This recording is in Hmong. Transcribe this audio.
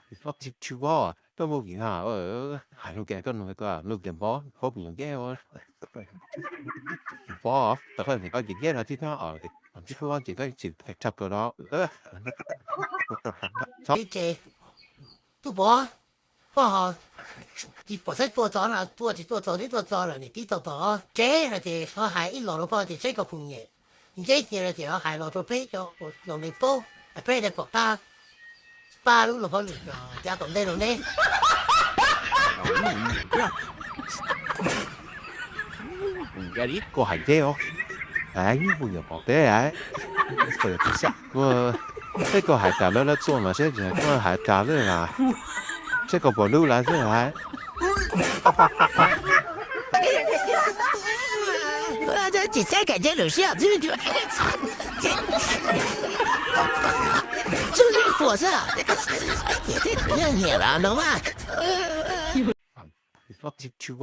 Koj mus vim hais lus tias koj nug koj lus tias npov, npov kuv nce, npov tau koj tias koj nce nce no tib no, tsis tshua ces koj tsis tshaj plaws no. Tub Pov, koj ho tsis pom saib tua txog no, tua tsis tua txog twb tua txog lawm, niam tij tau tom tsev no ces ho hais ib los rau koj tias saib koj puas nyiam, ntseb tias no ces ho hais los rau peb cov zoo li paub, peb thiaj pom qab pab lub los hauj lwm cov tom ntej rau neb. Koj hais ntseb os, kuv nyuam qhuav teb, saib koj hais tas lawv lawv tuaj mas seb koj hais tas lawm las, seb koj puas hlub lawv xwb las. Tsis txhob kam ntseb lwm siab, txhob li puas xwb. Yog nyiam los no mas.